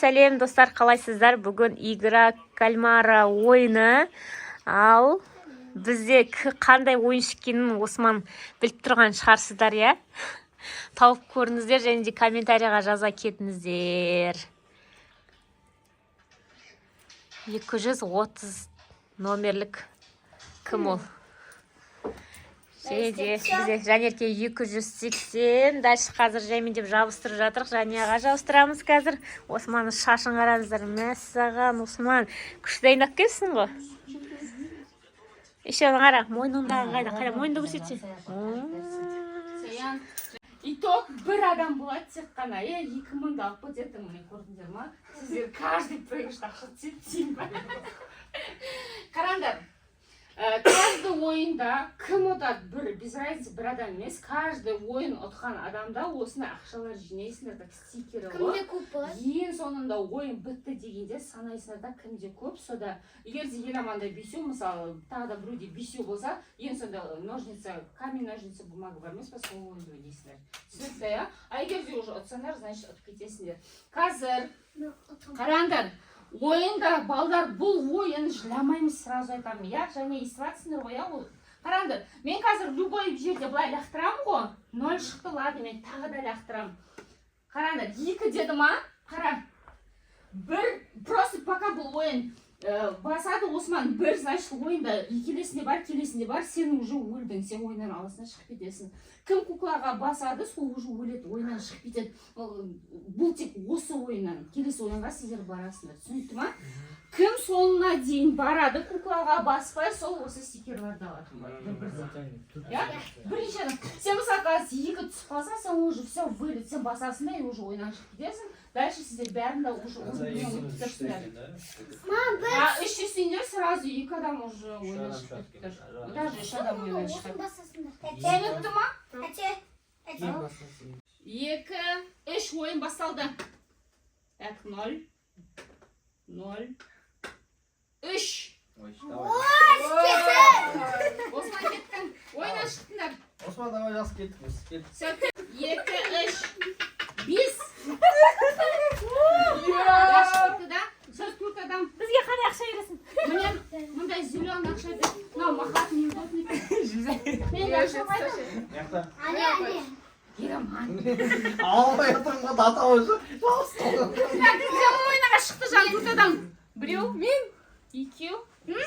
Сәлем, достар, қалайсыздар? Бүгін «Игра кальмара» ойыны. Ал бізде қандай ойыншық екенін Осман біліп тұрған шығарсыздар, иә? Тауып көріңіздер және де комментарийға жаза кетіңіздер. 230 номерлік кім ол? Және де бізде Жанерке 280. Дальше қазір жаймендеп жабыстырып жатырық. Жанияға жабыстырамыз қазір. Османның шашын қараңыздар. Мәссаған, Осман, күшті дайындап келіпсің ғой. Еще қара, мойныңдағы қайда? Қайда, мойныңды көрсетші. Саян. Итог бір адам болады тек қана. Е, 2000-ды алып кететін, міне, көрдіңдер ма? Сіздер каждый проигрышта ақша түседі деймін ба? Қараңдар. Каждый ойында кім ұтады, бір без разницы, бір адам емес, каждый ойын ұтқан адамда осындай ақшалар жинайсыңдар, так, стикері ғой. Кімде көп болады? Ең соңында ойын бітті дегенде санайсыңдар да, кімде көп, сода. Егер де Еламанда бесеу, мысалы, тағы да біреуде бесеу болса, ең соңында ножницы, камень, ножницы, бумага бар емес па, сол ойынды ойнайсыңдар, түсінікті, иә? А егер де уже ұтсаңдар, значит, ұтып кетесіңдер. Қазір қараңдар, ойында, балдар, бұл ойын жыламаймыз, сразу айтамын, иә? Және естіп жатсыңдар ғой, иә? Ол қараңдар, мен қазір любой жерде былай лақтырамын ғой, ноль шықты, ладно, мен тағы да лақтырамын. Қараңдар, екі деді ма? Қара, бір, просто пока бұл ойын басады Осман бір, значит, ойында келесінде бар, келесінде бар, сен уже өлдің, сен ойыннан алысына шығып кетесің. Кім куклаға басады, сол уже өледі, ойыннан шығып кетеді. Бұл тек осы ойыннан, келесі ойынға сіздер барасыңдар, түсінікті ма? Кім соңына дейін барады куклаға баспай, сол осы стикерлерді алатын болады бір бірден, иә? Бірінші адам. Сен, мысалы, қазір екі түсіп қалсаң, сен уже все, вылет, сен басасың да и уже ойыннан шығып кетесің. Дальше сіздер бәрін де уже ойыннан өтіп тұрсыңдар. А үш десеңдер, сразу екі адам уже ойыннан шығып кетіп тұр, даже үш адам ойыннан Осыны шығады. басасыңдар. Түсінікті ма? Әте, әте. Екі, үш, ойын басталды. Так, ноль, ноль, үш. Осман, кеттің, ойыннан шықтыңдар. Осман, давай, жақсы, кеттік біз, кеттік. Все, екі, үш, бес. Шықты да. Все, төрт адам. Бізге қандай ақша бересің? Міне, мындай зеленый ақша бер. Мынау махат неудобный. Мен ақша қайда? Мына. Әне, әне. Еламан. Алмай отырмын ғой, дата уже жабысты. Так, кім ойнаға шықты, жан? Төрт адам. Біреу, мен, екеу.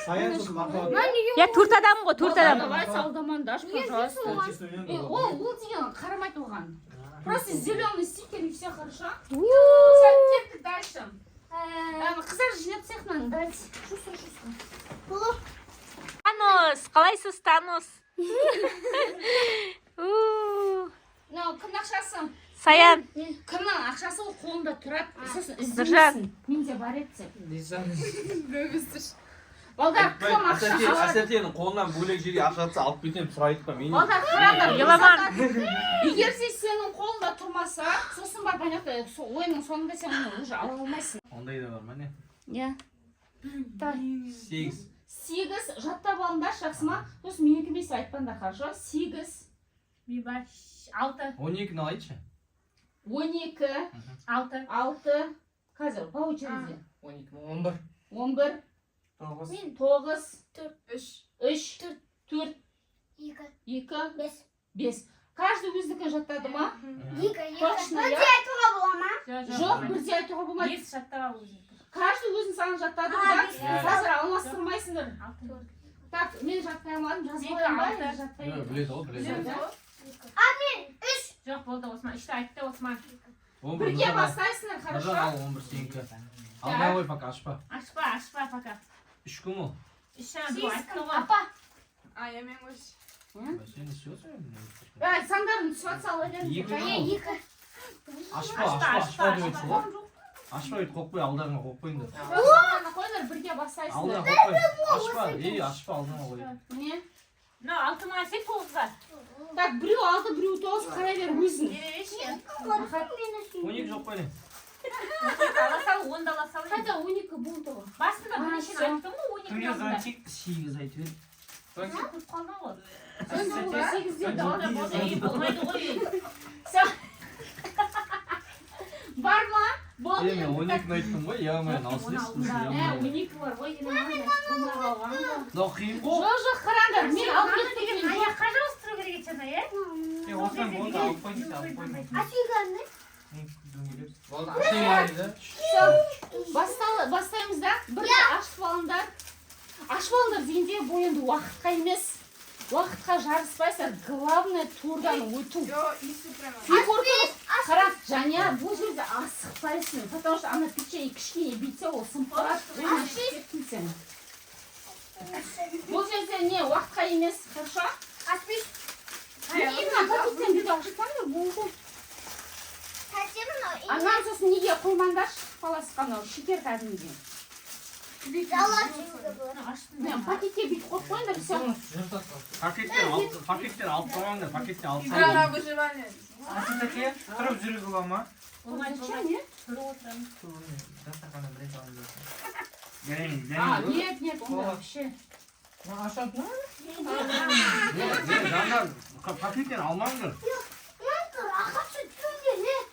Саян, сосын махаббат. Иә, төрт адам ғой, төрт адам. Давай, салдамаңдаршы, пожалуйста. Е, ол деген қарамайды оған. Просто зеленый стикер, и все хорошо. Все, кеттік дальше. Қыздар, жинап тастайық мынаны. Давайте. Шустро, шустро. Танос, қалайсыз, Танос? У. Мынау кімнің ақшасы? Саян. Кімнің ақшасы, ол қолында тұрады. Сосын Нұржан. іздейсің. Менде бар еді деп. Балдар, кім ақша алады? Әсетенің қолынан бөлек жерге ақша атса, алып кетемін, сұрайды па мен? Балдар, қараңдар. Еламан. Егер де сенің қолыңда тұрмаса, сосын барып ана жақта сол ойынның соңында сен оны уже ала алмайсың. Ондай да бар ма, не? Иә. Давай. Сегіз. Сегіз, жаттап алыңдаршы, жақсы ма? Сосын менікі емес деп айтпаңдар, хорошо? Сегіз. Мен алты. 12-ні алайыншы. 12. Алты. Алты. Қазір по очереди. 12, 11. 11. Тоғыз. Тоғыз. Үш. Үш. Төрт. Төрт. Екі. Екі. Бес. Бес. Каждый өзінікін жаттады ма? Екі, екі. Точно, иә? Бірде айтуға бола ма? Жоқ, бірде айтуға болмайды. Бес жаттап ал өзің. Каждый өзінің санын жаттады А, да? бес. Қазір алмастырмайсыңдар. Алты. Так, мен жаттай алмадым, жазып Екі, қоямын ба? алты. Или жатпаймын? Біледі ғой, біледі. Да? Үш. Жоқ, болды, Осман үшті айтты, Осман. 11. Бірге бастайсыңдар, хорошо? Нұржан, ал, 11 сенікі. Алмай қой пока, ашпа. Ашпа, ашпа пока. Үш кім ол? Үш жаңа біреу айтты ғой. Апа. А, я мен қойшы. Сен не істеп? Ә, сандарың түсіп жатса, ала беріңдер. Екі. Және екі. Ашпа, ашпа, ашпа деп айтшы ғой. Ашпа, өйтіп қойып қой, алдарыңа қойып қойыңдар. Сандарына қойыңдар, бірге Алдына бастайсыңдар. қойып қой. Ашпа, ей, ашпа, алдына қой. Міне. Мынау алты ма, сен тоғызға. Так, біреу алты, біреу тоғыз, қарай бер өзің. Берейінші. 12 жоқ қой, не? Ала сал, онды ала сал. Қайда 12 болды ғой? Басында А, бірнешені всё. айттың ғой, 12-нің алдында. Сегіз айтып едім. Сен көріп қалдың ғой. Сегіз деді. Болды, болды, ей, болмайды ғой. Все. Бар ма? Болды. Е, мен 12-ні айттым ғой, я-май, алыс емес. Ә, 12 бар ғой, еламан, болмай қалған да. Мынау қиын ғой. Жоқ, жоқ, қараңдар, мен алып кетпеген жоқ. Аяққа жабыстыру керек еді жаңа, иә? Е, осыдан болды, алып қойдың, алып қойдың. Асүйгенді. Дөңгелек. Болды, ашайын дейді. Всё, бастаймыз да. Бір ашып алыңдар. Ашып алыңдар дегенде бұл енді уақытқа емес. Уақытқа жарыспайсыздар. Главное турдан өту. Йо, иісі прямо. Фигурка қара, Жаня, бұл жерде асықпайсың, потому что ана печенье кішкене бүйтсе, ол сынып қалады, оны кеттің сен. Бұл жерде не уақытқа емес, хорошо? Аспиш. Именно пакеттен бүйтіп ашсаңдар болды. Тәте мынау. Анан сосын неге қоймаңдаршы паласқа, анау шекер кәдімгідей. Жалап жеуге болады. Міне, пакетке бүйтіп қойып қойыңдар, все. Пакеттен алып қоймаңдар, пакеттен алып Игра на қоймаңдар. выживание. Асыл тәте, тұрып жүруге бола ма? Зачем, не? Дастарханнан бір рет алып Жараймыз, А, жараймыз. нет, нет, онда вообще. Ашады ма? Не, не, жандар, пакеттен алмаңдар. Ағашы дөңгелек.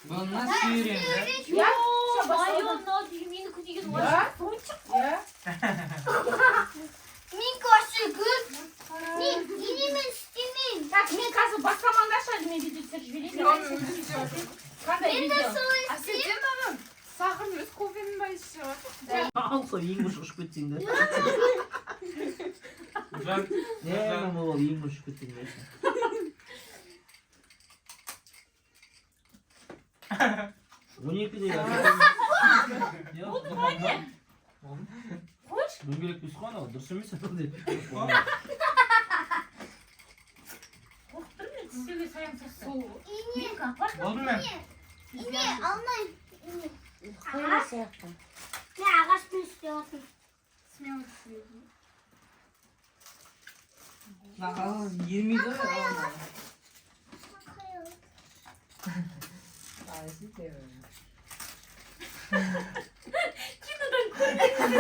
Бұны сүйрем, да? Я? Всё, Ё-моё, басталды. мынау деген менікі деген Да? зонтик. Иә. Менікі вообще гүл. Мен инемен істемеймін. Так, мен қазір бастамаңдаршы, әлі мен видео түсіріп жіберейін. Қандай Мен де видео? солай А сенден ана сахар емес, кофенің ба иісі шығады. Алса ең бірінші ұшып кетсең де. Жан, Не, ол ең бірінші ұшып кетсең де. 12 деген. Болды ма, не? Қойшы. Дөңгелек емес қой анау, дұрыс емес анау деп. Қорқып тұрмын мен, тістеуге саян сияқты. Сол. Менікі апаршы. болды ма? ине алмаймын. Ине. Қойма сияқты. Мен ағашпен істеп жатырмын. Смело түсіреді. Ермейді ғой. Кинодан көрмедім.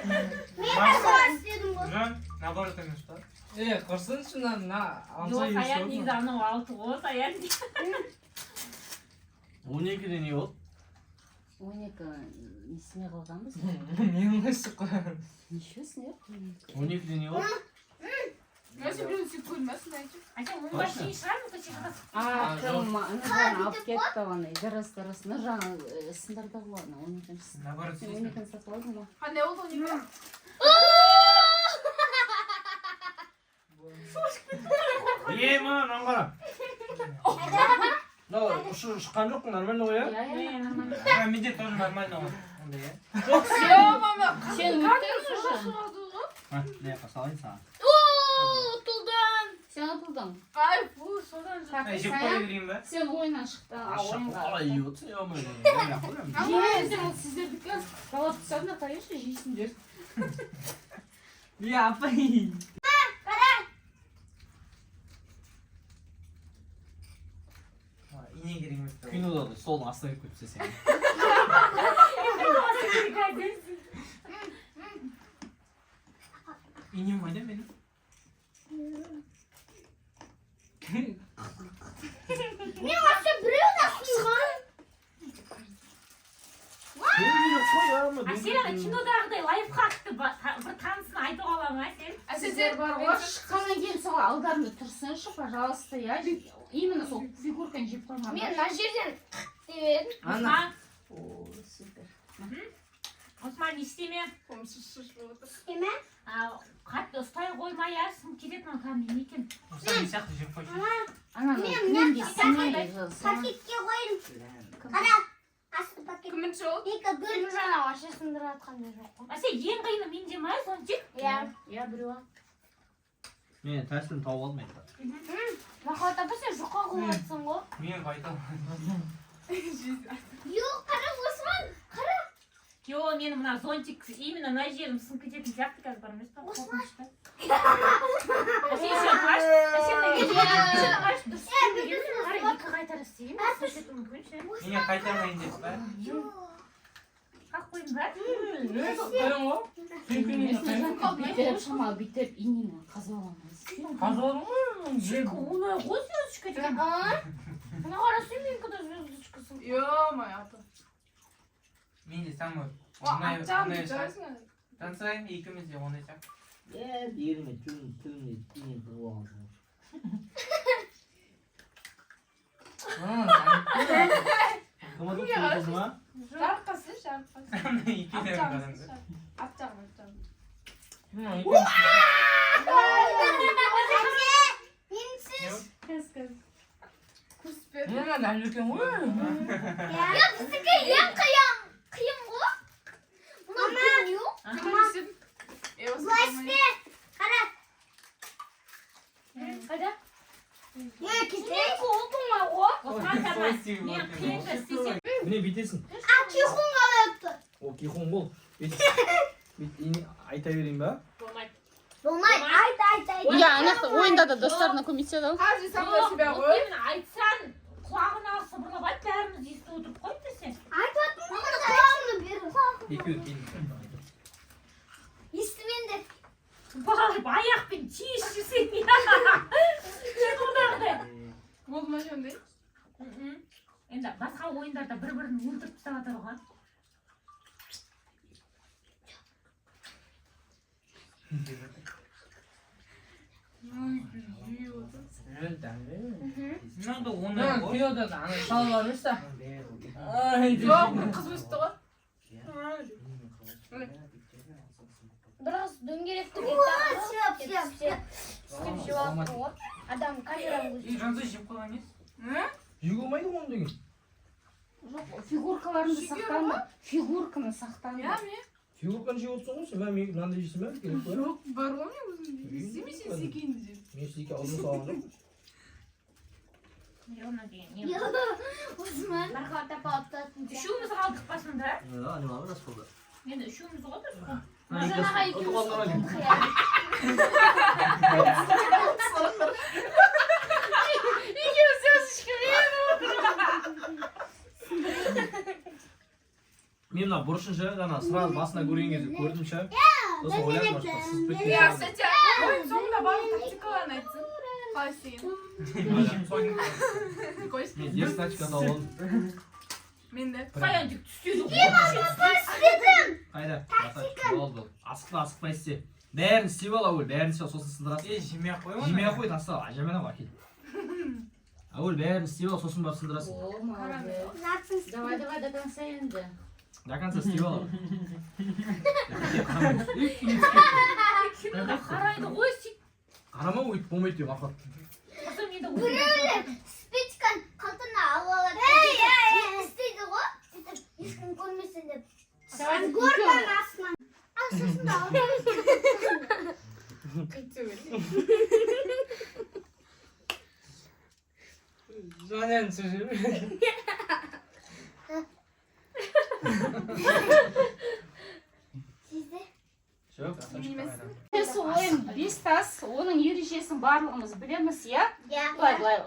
Мен де солай істедім ғой. Жан, наоборот емес па? Е, құрсыншы мына Жоқ, Саян негізі анау алты ғой, Саян. 12-де не болды? 12 несіне қалғанбыз? Мен қойшы қоямын. Ничего себе. 12-де не болды? Я себе біреу көрмесін айтшы. А сен онға шейін шығар мүмкін, сен шығасың. А, кім Нұржан алып кетті оны. Дұрыс, дұрыс. Нұржан сындырды ғой ана 12-шісін. Наоборот Сен істейсің. 12-ні сатып алдың ба? Қандай болды 12? Е, мына мынаны қара. Мынау ұшы шыққан жоқ қой, нормально ғой, иә? Иә, иә, нормально. А, менде тоже нормально ғой. Ондай, иә? Жоқ, Йо, мама, сен өттің уже. шығады ғой. Ха, мына жаққа салайын саған. Ұтылдым. Сен ұтылдың. Ай, фу, содан Ай, Так, жеп қоя Саян, берейін ба? сен ойыннан шықтың, а Аша, ойынға. қалай жеп отырсың, е-мое, мен қоямын. Жеңдер, ол сіздердікі. Талап тастадыңдар, конечно, жейсіңдер. Е, апай. А, ине керек емес пе? Кинода да столдың астына кіріп кетсе сен. Инем қайда менің? Мен вообще біреу де сынған. Дөңгелек қой, е-мое, А сен ана кинодағыдай лайфхакты бір танысын айтуға ала ма сен? А Сіздер сендер бар ғой, шыққаннан кейін сол алдарында тұрсыншы, пожалуйста, иә. Именно сол фигурканы жеп қоймаңдар. Мен мына жерден деп едім. Ана. Осман, О, супер. Осман, не істеме. Істеме. А, қатты ұстай қоймай, иә, сынып кетеді мынау кәдімгі не екен. Осыдан сияқты жеп қойшы. Ананы Мен кілемге мына сіңе жазсаң. Пакетке қойдым. Қара. Асты пакет. Кімінші ол? Екі гүл. Нұржан вообще сындырып жатқан да жоқ қой. А сен ең қиыны менде ма, зонтик? Иә. Иә, біреу. Мен тәсілін тауып алдым енді. Махаббат апа, сен жұқа қылып жатсың ғой. Мен қайта алмадым. Жоқ, қара, Осман. Қара. Йо, менің мына зонтик именно мына жерім сынып кететін сияқты қазір бар емес па? Қорқынышты. А сен сен қаш, а сен мына сен қаш, дұрыс істемеген. Қара, екі қайтара істеймін, сынып кетуі мүмкін ше. Ине қайтармайын деп па? Жоқ. Қақ қойдым. Қиын ба? Қиын ғой. Бүйтіп, шамалы бүйтіп инемен қазып аламыз. Қазып алдым ғой. Сенікі оңай ғой, звездочка деген. Мына қарасай, менікі де звездочкасы. Ё-моё, аты. Менде самый О, оңай ат жағын оңай бүйтіп шығар. аласың. Жансая, екеуміз де оңай шығар. Еріме тілімде ине тығып алғансың. Кім Кімге қарайсың? ма? Жарыққасы, жарыққасы. Ат Екеуі жағын, қараңдар. ат жағын, ат жағын. Менсіз. Көрсетпе. Мына дәмді екен ғой. Я, біздікі ең қиын. Қиын ғой. Мына қиын. Кім істеді? Е, осы Былай болмай. істе. Қара. Қайда? Е, кетейік, оп оңай ғой. Осман, давай. Мен қиынды істесем. Міне, бүйтесің. А, кихун қалай өтті? О, кихун бол. Бүйт, бүйт, ине айта берейін ба? Болмайды. Болмайды. Айт, айт, айт. Иә, ана жақта ойында да достарына көмектеседі ғой. Каждый сам за себя Жоқ, ғой. мен айтсаң, құлағына сыбырлап айт, бәріміз естіп отырып қой десе. Айтып жатырмын ғой, құлағымды бер. Екеуі кейін. Естімеңдер. Барып аяқпен тиіс жүрсең, кинодағыдай. Болды ма сондай? Енді басқа ойындарда бір бірін өлтіріп тастап жатады ғой. Мынау да оңай Мына ғой. кинода да ана шал бар емес па? Жоқ, қыз өсті ғой. Біраз дөңгелекті кетті. Істеп, істеп, істеп жеп алыпты ғой. Адам камераның көзі. Ей, Жансая, жеп қойған несі? М? Жеуге болмайды ғой оны деген. Жоқ, фигуркаларыңды Шекер сақтаңдар. Фигурканы сақтаңдар. Иә, мен. Фигурканы жеп отырсың ғой сен, мә, мен мынандай жейсің бе? Керек қой. Жоқ, бар ғой мен өзімде. Істемей сен секейін деп. Мен сізге аузыма салған жоқпын. Миллиона деген не? Осман. Мархабат апа алып тұратын сияқты. Үшеуміз қалдық па сонда? Ане бар, рас болды. Енді үшеуміз ғой, дұрыс қой. Маржан аға екеуміз ұтылдық, иә. Екеуміз звездочкамен. Мен мына бұрышын ше, ана сразу басына көрген кезде көрдім ше. Сосын ойладым, может, сызып кеткен Иә, шығар деп. кстати, ойын соңында барлық тактикаларын айтсын. Қалай істеген? Қойшы. Мен дерзкий тачка тауып алдым. Мен де. Саян тек түстеді ғой. Қайда? Болды, болды. Асықпа, асықпай істе. Бәрін істеп ал әуел, бәрін істеп ал, сосын сындырасың. Ей, жемей ақ қой оны. Жемей ақ қой, таста, жемей ақ әкел. Әуел бәрін істеп ал, сосын барып сындырасың. О, молодец. Давай, давай, до конца енді. До конца істеп ал. Кинода қарайды ғой сөйтіп. Қарама, өйтіп болмайды деп ақыры. Сосын енді Біреулер спичканы қалтына алып алады. Істейді ғой. Сөйтіп ешкім көрмесін деп. Давайте. Горканың астынан. Ал сосын да алып. Қайтсе керек. Жанен сөзі. Сізді. Жоқ, Келесі ойын бес тас, оның ережесін барлығымыз білеміз, иә? Иә. Былай, былай,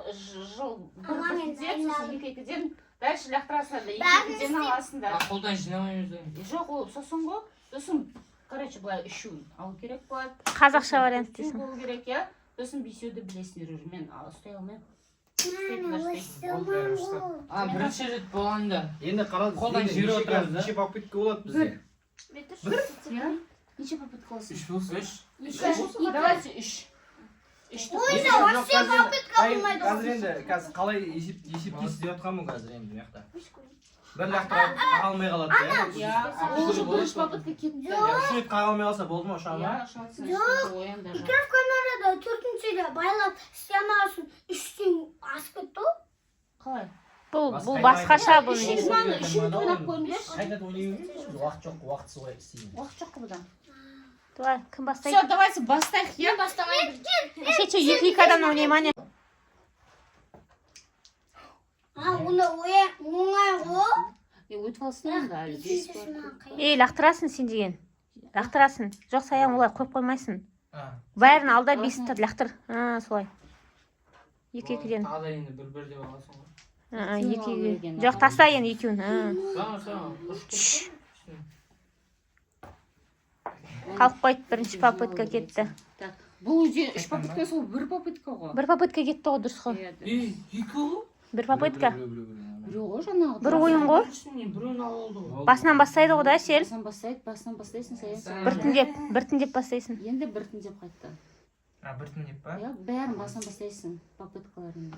жыл бір Аман енді бірден, сосын айналып. екі екіден, дальше лақтырасыңдар да, екі Бәрін екіден істеп. аласыңдар. Қолдан жинамаймыз енді. Жоқ, ол сосын ғой. Сосын, короче, былай үшеуін алу керек болады. Қазақша вариант Үшеу дейсің. болу керек, иә? Сосын бесеуді білесіңдер уже. Мен ұстай алмаймын. А, бірінші рет болғанда. Енді қара, Қолдан енді жіберіп неше отырамыз, да? неше попытка болады бізде? Иә? Неше попытка болсын? Үш болсын. Үш. Үш. Давайте үш. Үшті. Ойында Жоқ, вообще қазір енді- попытка болмайды ғой. Қазір енді қазір қалай есептейсіз деп жатқанмын қазір енді мына жақта. Бір лақтырады, қаға алмай қалады да. Иә, ол уже бірінші попытка кетті. Иә, үш рет қаға алмай қалса болды ма, ұша ма? Иә, ұшады, значит, ойында жоқ. Игра в кальмарада төртіншіде байлап істей алмағасын үштен асып кетті ғой. Қалай? Бұл басқаша, бұл Үшінші негізі. мынаны үшеуін ойнап көріңдерші. Қайтадан ойнай бермейміз, уақыт жоқ, уақытсыз ғой істеймін. Уақыт жоқ қой бұдан. Давай, кім бастайды? Все, давайте бастайық, иә? Бастамай. Әше, екі екі адамнан ойнай ма не? А, оны оңай ғой. Е, өтіп алсын енді әлі. Бес бар. Ей, лақтырасың сен деген. Лақтырасың. Жоқ, Саян, олай қойып қоймайсың. А. Бәрін алда, бесті лақтыр. А, солай. Екі екіден. Тағы да енді бір бір деп аласың ғой. А, Екеуін екі алу екі. керек Жоқ, таста енді екеуін. А. Саған, саған. Ұшып кетті. Қалып қойды, бірінші попытка кетті. Так, бұл үйде үш попытка, сол бір попытка ғой. Бір попытка кетті ғой, дұрыс қой. Иә, Ей, екі ғой. Бір попытка. Біреу ғой жаңағы. Бір ойын ғой. Біріншісіне біреуін алып алды ғой. Басынан бастайды ғой да, Сел. Басынан бастайды, басынан бастайсың, Саян. Саян. Біртіндеп, біртіндеп бастайсың. Енді біртіндеп қайтты. А, біртіндеп па? Иә, бәрін басынан бастайсың, попыткаларын.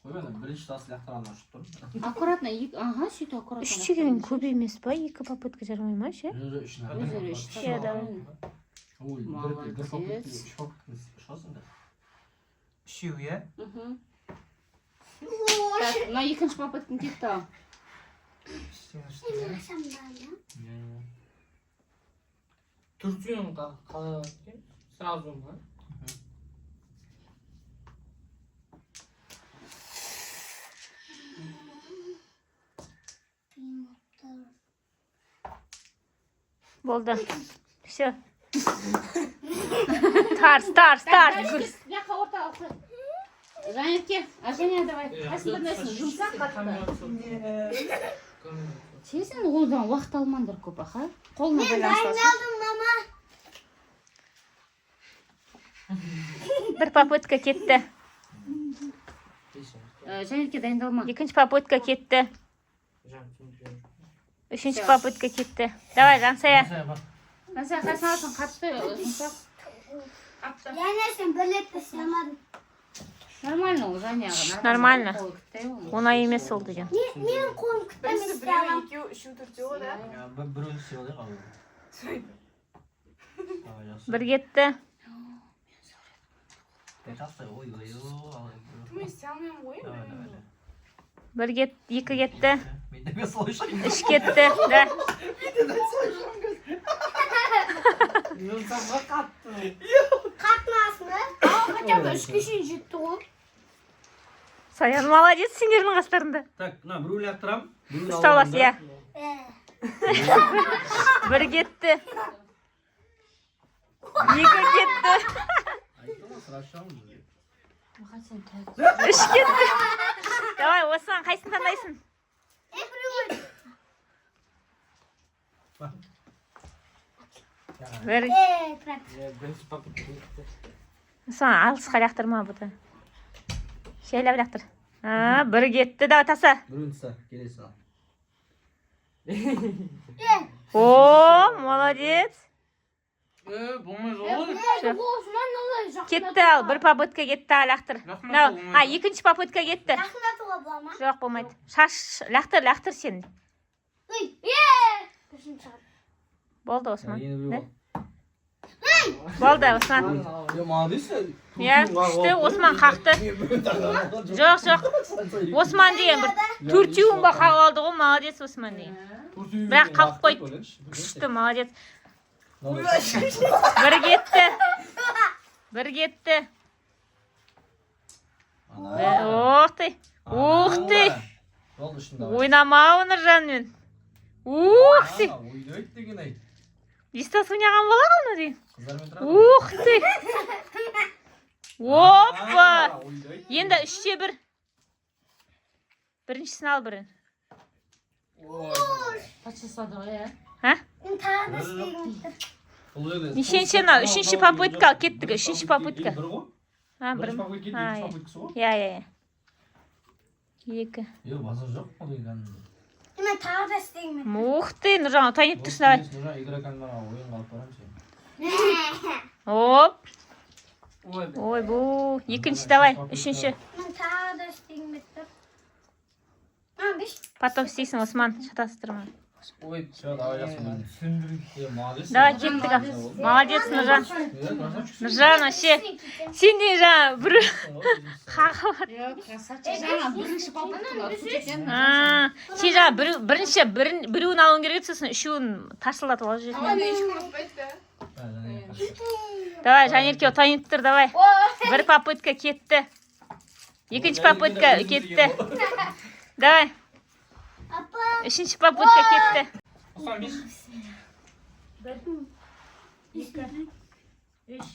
Қой, ана бірінші тас лақтырғаннан ұшып тұр. Аккуратно, екі, ага, сөйтіп аккуратно. Үш деген көп емес па? Екі попытка жарамай ма ше? Өзі үш. Өздері үш. Иә, да. Ой, бір попытка, Молодец. үш попытка ұшасың да. Үшеу, иә? Мгм. Так, мына екінші попыткаң кетті ау. Іштен ұшты, иә? Төртеуін қалай алады екен? Сразу ма? Болды. Все. Тарс, тарс, тарс. Гүрс. Мына ортаға қой. Жанерке, а Женя, давай. Қайсысын таңдайсың? Жұмсақ, қатты. Сен одан уақыт алмаңдар көп, аха. Қолына байланысты. Дайындалдым, мама. Бір попытка кетті. Жанерке, дайындалма. Екінші попытка кетті. Үшінші попытка кетті. Давай, Жансая. Жансая, қайсысын аласың? Қатты, жұмсақ. Я сен бір рет те істей алмадым. Нормально ол, Жаняға. Нормально. Қолы күтті оның. Оңай емес ол деген. Менің қолым күтті, мен Біріншісі істей біреу, аламын. екеу, үшеу, төртеу ғой да? Біреуін істеп алайық ал. Давай, жақсы. Бір кетті. Е, тастай, ой, ой, ой. Тым істей алмаймын ғой. Давай, давай, давай. Бір кет, екі кетті. Мен де солай ұшайын. Үш кетті. Да. Жұмсаққа қатты. Қатынасың ба? Хотя бы үшке шейін жетті ғой. Саян молодец сендердің қастарында. Так, мына біреуін лақтырамын. Біреуін Ұстап аласың, иә. Э. Бір кетті. Екі кетті. Айттым ғой, сразу шығамын. Үш кетті. Давай, Осман, қайсысын таңдайсың? Бір. Э, тұра. Бірінші попытка кетті. Осман, алысқа лақтырма бұны. Жайлап лақтыр. А, бір кетті. Давай, таса. Біреуін таста, келесі ал. О, молодец. Е, болмай ғой. Осман олай жақындатуға. Кетті ал, бір попытка кетті, ал лақтыр. Жақындатуға Мынау, а, екінші попытка кетті. Жақындатуға бола ма? Жоқ, болмайды. Шаш, лақтыр, лақтыр сен. Ой, е! Бірінші шығады. Болды, Осман. Енді біреу Да? Болды, Осман. Е, молодец. Иә, күшті, Осман қақты. Жоқ, жоқ. Осман деген бір төртеуін ба қағып алды ғой, молодец Осман деген. Бірақ қалып қойды. Күшті, молодец. Бір кетті. Бір кетті. Ух ты. Ух ты. Болды, үшін давай. Ойнама Нұржанмен. Ух ты. Ойнайды деген ай. Естас ойнаған болады оны деген. Қыздармен тұрады. Ух ты. Опа. А, ойнайды. Енді үште бір. Біріншісін ал бірін. Патша ғой, иә? Мен тағы да істегім келіп тұр. Бұл жерде Нешінші мынау? Үшінші попытка, ал кеттік. Үшінші попытка. Бір ғой. А, бір. Бірінші попытка кетті, А, екінші иә. попыткасы ғой. Иә, иә, иә. Екі. Е, базар жоқ қой деген кәдімгі. Мен тағы да істегім келіп Ух ты, Нұржан, ұтайын деп тұрсың, давай. Нұржан, игра кальмарға ойынға алып барамын сені. Оп. Ой, Ой, бұл. Екінші давай, үшінші. Мен тағы да істегім келіп тұр. А, бес. Потом істейсің, Осман, шатастырма. Ой, Все, давай жақсы. түсіндіру. Е, молодец. Давай, кеттік. Ал. Молодец, Нұржан. Е, красавчик. Нұржан, вообще. Сен де жаңа бір қағып. Иә, красавчик. Жаңа бірінші попытканы ұтып кеткен. А, сен жаңа бірінші біреуін алуың керек еді, сосын үшеуін тарсылдатып алып жүретін. Ана ешкім ұтпайды да. Давай, Жанерке, ұтайын тұр, давай. Бір попытка кетті. Екінші попытка кетті. Давай. Апа. Үшінші попытка кетті. Осман, бес. Үш.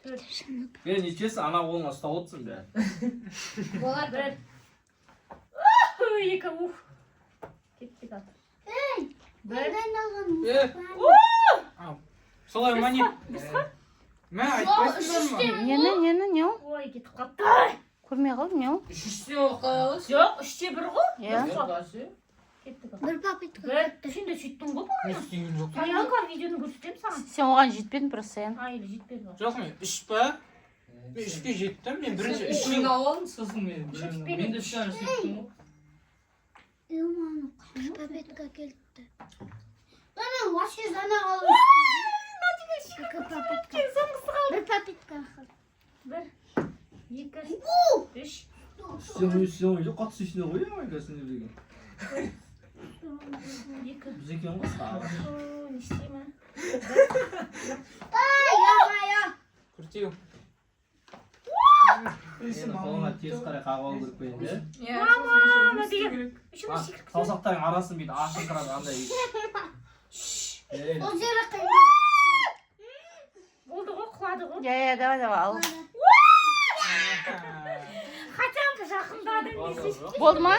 Е, нечесі ана қолыңа ұстап отырсың бәрі. Бір. Екі, ух. Кеттік ал. Бір. Е. Солай ма, не? Мә, айтпайсыңдар ма? Нені, нені, не ол? Ой, кетіп қалыпты. Көрмей қалдым, не ол? Үш үште болып қалады. Жоқ, үште бір ғой. Иә. Кеттік. Бір попытка. Бір. Сен де сөйттің ғой Мен істеген жоқпын. Таянка, видеоны көрсетемін саған. Сен оған жетпедің просто, сен. А, или жетпеді ғой. Жоқ, мен үш па? Мен үшке жеттім. Мен бірінші Үш үш. алып алдым, сосын мен Жетпеді. мен де үш жарым сөйттім ғой. Бір попытка келіпті. Мен вообще жаңа қалып. Екі попытка. Бір попытка қалды. Бір, екі, үш. Сен сен жоқ, қатты сүйсіне ғой, иә, сендер деген. Екі. Біз екен ғой саған. О, не істеймін? Крутил. Енді қолыңа теріс қарай қағып алу керек пе енді? Иә, Мама, сосын деген. істеу керек. Еще А, саусақтардың арасын бүйтіп ашыңқырап андай. Ол жері қиын. Болды ғой, құлады ғой. Иә, иә, давай, давай, ал. Хотя бы жақындадың десейші. Болды ма?